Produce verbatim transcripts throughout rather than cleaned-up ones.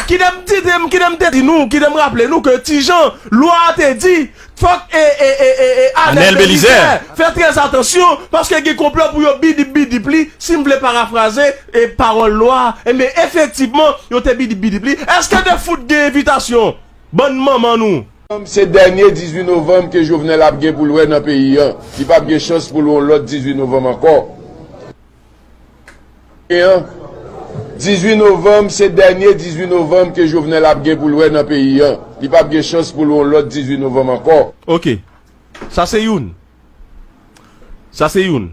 Kidè m di, kidè m te di nou, kidè m raple nou ke Ti Jan, lwa a te di, fòk e, e, e, e, e, Anèl Belizaire fè trè atansyon, paske gen konplo pou yo bidip bidip li, si m vle parafraze e pawòl lwa a, enben efektivman, yo te bidip bidip li. Èske de fout gen envitasyon? Bann manman nou. Se dènye dizuit novanm ke Jovenel ap gen pou l wè nan peyi an. Li p ap gen chans pou l wè yon lòt dizuit novanm ankò. Dizuit novanm, se dènye dizuit novanm ke Jovenel ap gen pou l wè nan peyi an. Li p ap gen chans pou l wè yon lòt dizuit novanm ankò. Ok. Sa se youn. Sa se youn.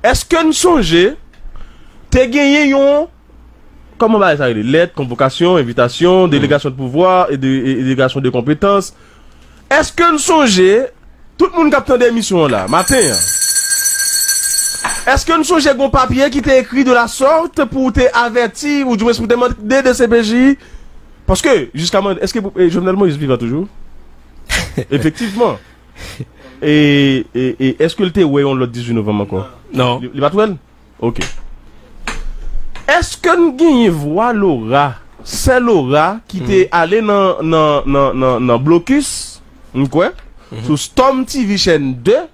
Èske n sonje te genyen yon, kòman bagay sa rele? Lèt, konvokasyon, envitasyon, delegasyon de pouvwa e de, e, e delegasyon de konpetans. Èske n sonje, tout moun k ap tande emisyon an la, maten an, èske n sonje gon papye ki te ekri de la sorte pou te avèti, ou dimwens pou te mande D C P J? Paske, jiska mande, èske pou, e, Jovenel Moïse vivan toujou? Efektivman. E, e, e èske l te wè yon lòt dizuit novanm ankò? Non. Li, li pa t wè l? Ok. Èske n genyen vwa Laura, sè Laura, ki te ale nan, nan, nan, nan, nan blokis, m kwè, sou Storm T V chèn de,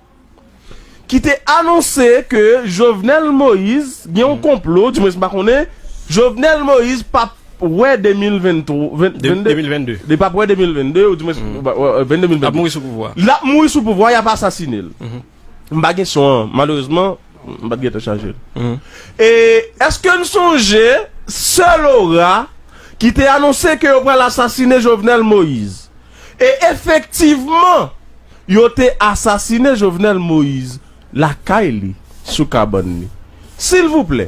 ki te anonse ke Jovenel Moïse gen yon konplo, dimwens m pa konnen, Jovenel Moïse p ap wè de mil venntwa, ven-, vennde. De mil vennde. Li p ap wè de mil vennde, ou dimwens, vennde mil vennde. L ap mouri sou pouvwa. L ap mouri sou pouvwa, y ap asasine l. M pa gen son an, malerezman, m pa t gentan chaje l. E èske n sonje sè Laura ki te anonse ke yo pral asasine Jovenel Moïse? E efektivman, yo te asasine Jovenel Moïse lakay li, sou kabann li. Silvouplè,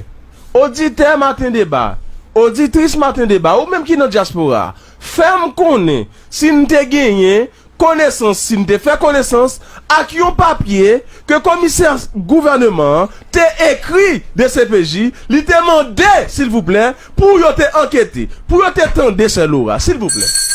oditè Maten Deba, oditris Maten Deba, ou menm ki nan dyaspora a, fè m konnen si n te genyen konesans, si n te fè konesans ak yon papye ke komisè gouvèneman an te ekri D C P J, li te mande, silvouplè, pou yo te ankete, pou yo te tande sè Laura, silvouplè.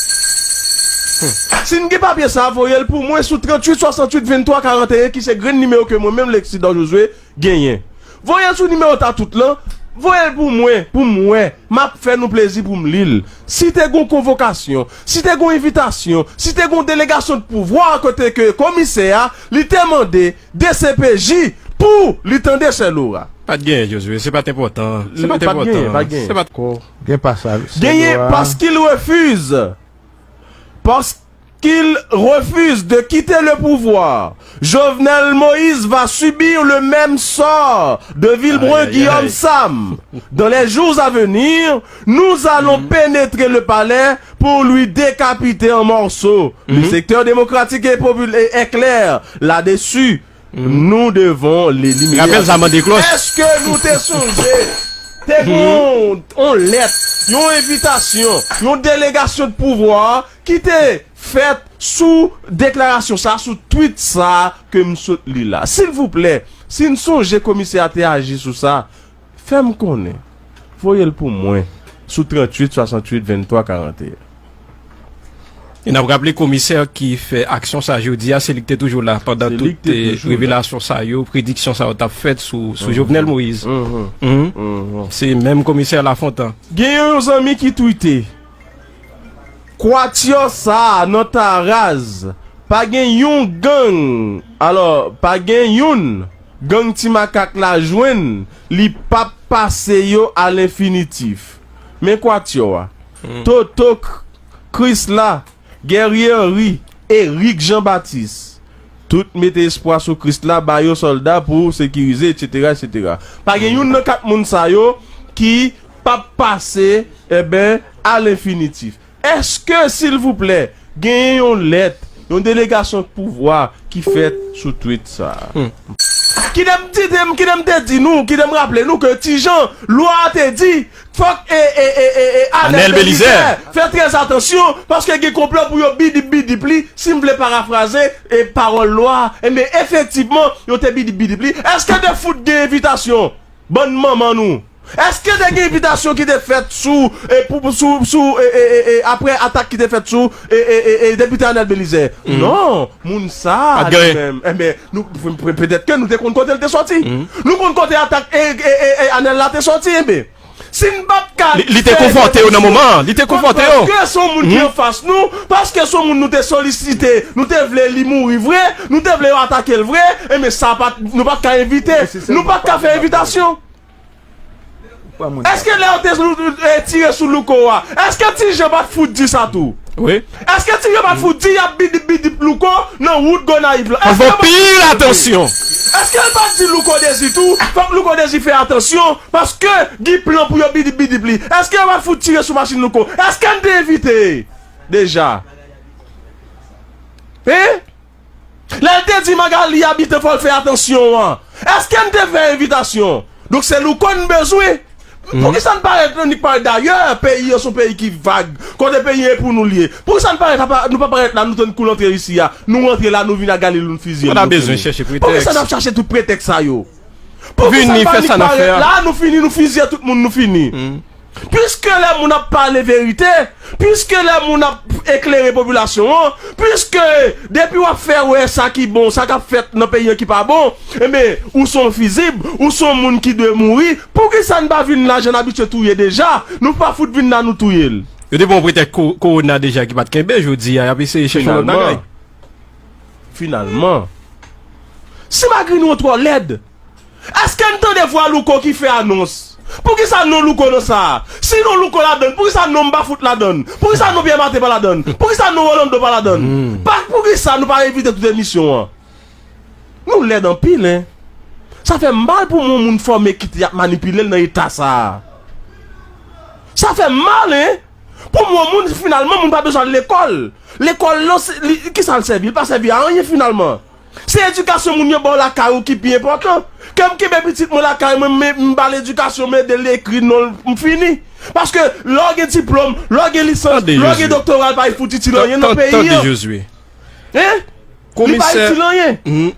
Si n gen papye sa, voye l pou mwen sou tranntuit swasanntuit venntwa karanteyen, ki se grenn nimewo ke mwen menm, Lexidor Josué, genyen. Voye l sou nimewo Tatout lan, voye l pou mwen, pou m wè. M ap fè nou plezi pou m li l. Si te gon konvokasyon, si te gon envitasyon, si te gon delegasyon de pouvwa kote ke komisè a, li te mande D C P J pou li tande sè Laura. Pa t genyen, Josué, se pa t enpòtan. Se pa t enpòtan. Pa t genyen, pa t genyen. Se pa t... Gen pa sa. Genyen, parce qu'il refuse. Parce qu'il refuse de quitter le pouvoir, Jovenel Moïse va subir le même sort de Vilbrun Guillaume Sam. Dans les jours à venir, nous allons pénétrer le palais pour lui décapiter en morceaux. Le secteur démocratique et populaire est clair là-dessus. Nous devons l'éliminer. Rapèl sa, mande klòch. Èske nou te sonje te gon yon lèt, yon envitasyon, yon delegasyon de pouvwa ki te fèt sou deklarasyon sa, sou twit sa ke m sot li la? Silvouplè, si n sonje komisè a te aji sou sa, fè m konnen. Voye l pou mwen sou tranntuit swasanntuit venntwa karanteyen. E n ap raple komisè ki fè aksyon sa jodi a, se li k te toujou la pandan tout, eh, revelasyon sa yo, prediksyon sa yo t ap fèt sou, sou Jovenel Moïse. Se menm komisè Lafontan. Gen yon zanmi ki twite, kwatyò sa a nan Taraz, pa gen yon gang, alò, pa gen youn gang Ti Makak la jwenn, li p ap pase yo a lenfinitif. Men kwatyò a. Toto, K-, Krisla, Guerrier Henry, Eric Jean Baptiste. Tout mete espwa sou Krisla, ba yo sòlda pou sekirize, etsetera, etsetera. Pa gen youn nan kat moun sa yo ki p ap pase, enben, a lenfinitif. Èske, silvouplè, genyen yon lèt, yon delegasyon pouvwa ki fèt sou twit sa a? Kidè m di, kidè m te di nou, kidè m raple nou ke Ti Jan, lwa a te di, fòk e, e, e, e, e, Anèl Belizaire fè trè atansyon, paske gen konplo pou yo bidip bidip li, si m vle parafraze e pawòl lwa a, enben, efektivman, yo te bidip bidip li. Èske de fout gen envitasyon? Bann manman nou. Èske te gen envitasyon ki te fèt sou, e, pou, pou, sou, sou, e, e, e, e, apre atak ki te fèt sou, e, e, e, e, depite Anèl Belizaire? Non, moun sa a li menm, enben, nou, pe-, pe-, petèt ke nou te konn kote l te sòti. Nou konn kote atak, e, e, e, e, Anèl la te sòti, enben. Si n pa t ka Li, li te fè konfwonte yo nan moman an. Li te konfwonte yo. Paske se yon moun ki anfas nou, paske se yon moun nou te solisite, nou te vle li mouri vre, nou te vle yo atake l vre, enben sa pa t, nou pa t ka envite, nou pa t ka fè envitasyon. Èske lè yo te sou- e, tire sou Louko a, èske Ti Jan pa t fout di sa tou? Wi. Èske Ti Jan pa t fout di y ap bidip bidip Louko nan wout Gonayiv la? Fò fè pil atansyon. Èske l pa t di Louko Dezi tou? Fòk Louko Dezi fè atansyon, paske gen plan pou yo bidip bidip li. Èske yo pa t fout tire sou machin Louko? Èske n te envite deja? Hein? Lè l te di Magali abitan fò l fè atansyon an, èske n te fè envitasyon? Donk se Louko n bezwen. Poukisa n pa ret nan nik pale? Dayè, peyi an se yon peyi ki vag. Kote peyi an e pou nou l ye. Poukisa n pa ret apa, nou pa parèt la, nou tann kou l antre isi a. Nou rantre la, nou vin a Galil, nou fizye l, nou fini. Poukisa n ap chache tout pretèks sa yo? Poukisa n pa nik parèt la, nou fini, nou fizye tout moun, nou fini. Piske lè moun ap pale verite, piske lè moun ap eklere popilasyon an, piske depi w ap fè wè sa ki bon, sa k ap fèt nan peyi an ki pa bon, enben, ou se yon fizib, ou se yon moun ki dwe mouri, poukisa n pa vin la jan n abitye touye deja? Nou pa fout vin la nou touye l. Yo te pran yon pretèks ko- kowona deja ki pa t kenbe, jodi a, y ap eseye chèche yon lòt bagay. Finalman, finalman, si Magrini w twò lèd, èske n tande vwa Louko ki fè anons? Poukisa non Louko nan sa a? Si non Louko ladann, poukisa non m pa fout ladann? Poukisa non Pierre Martin pa ladann? Poukisa non Rolando pa ladann? Pa, poukisa nou pa envite tout emisyon an? Nou lèd anpil, en. Sa fè m mal pou m wè yon moun fòme kit y ap manipile l nan eta sa a. Sa fè m mal, en. Pou m wè yon moun, finalman, moun pa bezwen al lekòl. Lekòl lan, se- li- kisa l sèvi? Li pa sèvi a anyen, finalman. Se edikasyon moun yo ba w lakay ou ki pi enpòtan. Ke m kenbe pitit mwen lakay mwen, m, m ba l edikasyon, m ede l ekri non l, m fini. Paske lè w gen diplòm, lè w gen lisans, lè w gen doktora, l pa fout itil anyen nan peyi an. Hein? Li pa itil anyen.